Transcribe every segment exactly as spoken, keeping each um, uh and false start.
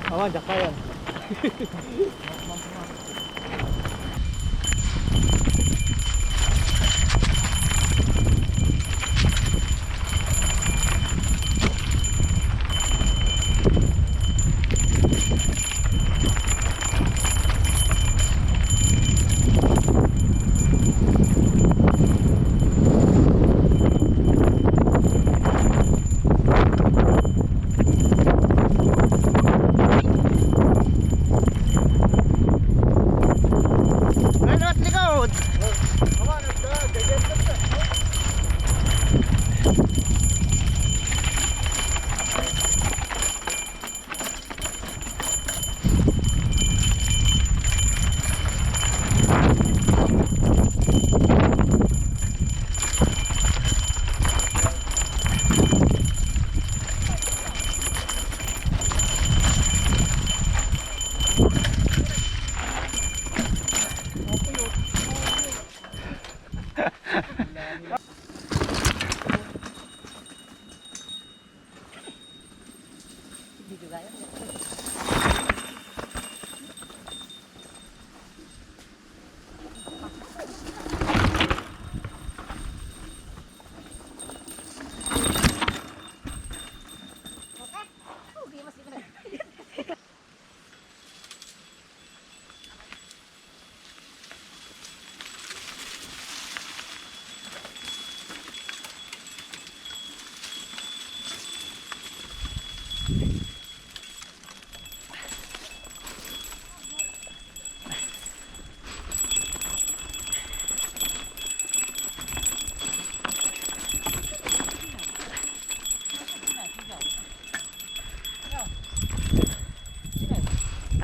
Awan, diak pa yan. Ano at likod?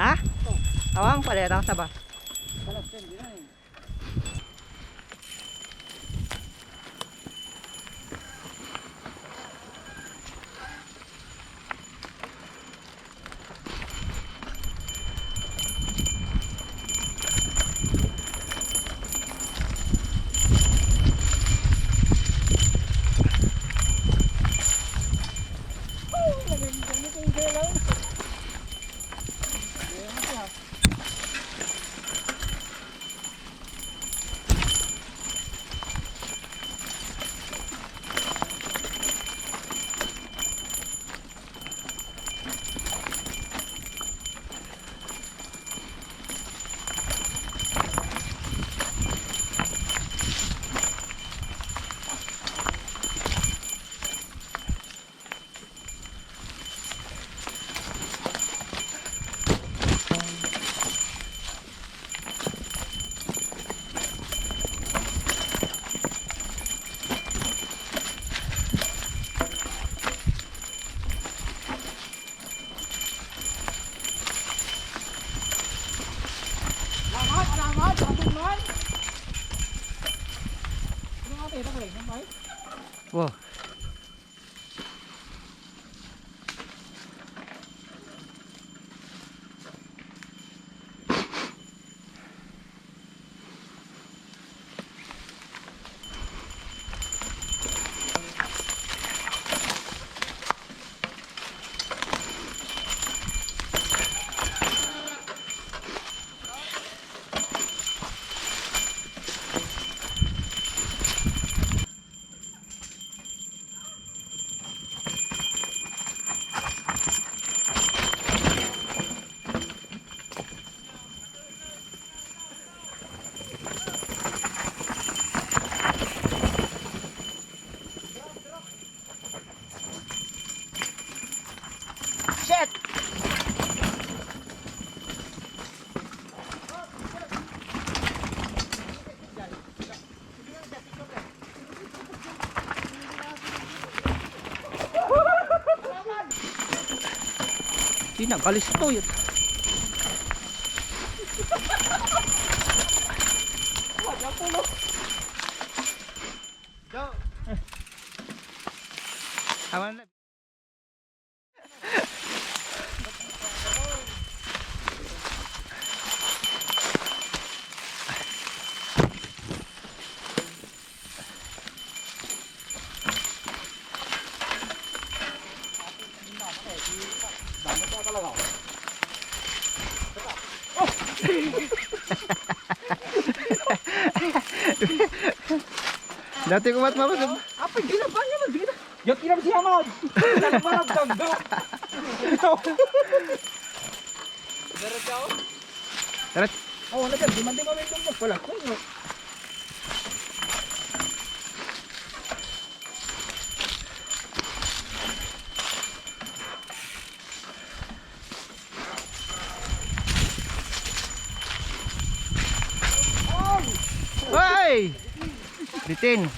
Ha? Awang pala itang saba. Salamat, salamat, atin man. Ano nga, tira ka rin, may? Wow. Shit! Di na, kalisto yun. Awan na. Dami ka talaga. Dati ko mat mabas. Apa ginapan niya man, gina-, Yan, tinam si Hamad. Nagmaragdag na. Ito. Diretso? Diretso. Oo, nagdagdag. Di man, di man may tumbok pala. Ayun, oh. Hoy! Bitin.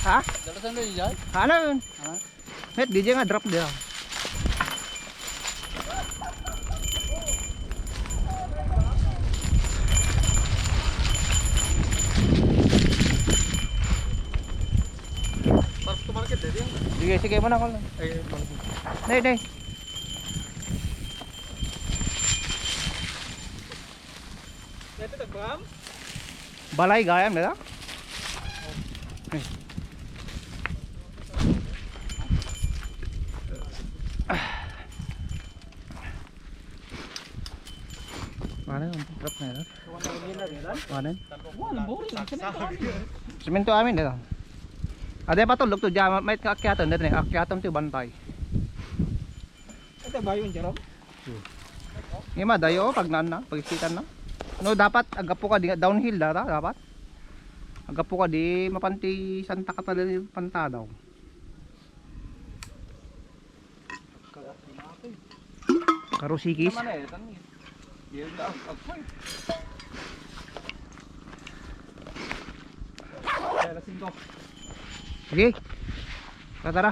Ha? Dalasan na yan? Ano yun? Ha? Met, D J nga drop dia. Sige, sige mo na, Kol. Ay, ay, ay. Nay, nay. Dito, tagbam? Balay gayam, dito? Mana yung drop na yun? Mana? Wala, boring. Semento amin. Semento amin, dito. Ada pa to, lugto dyan, may akyatan, dito na, akyatan to bantay. Ito ba yung Jerome? Ima, dayo, pag naan na, pag-isitan na. No, dapat agapo ka di, downhill da, da, dapat. Agapo ka di, mapanti Santa Catalina yung pantadaw. Karusikis. Naman eh, tangi. Yun na, ang, ang, Kaya alas singko. Sige. Tatara.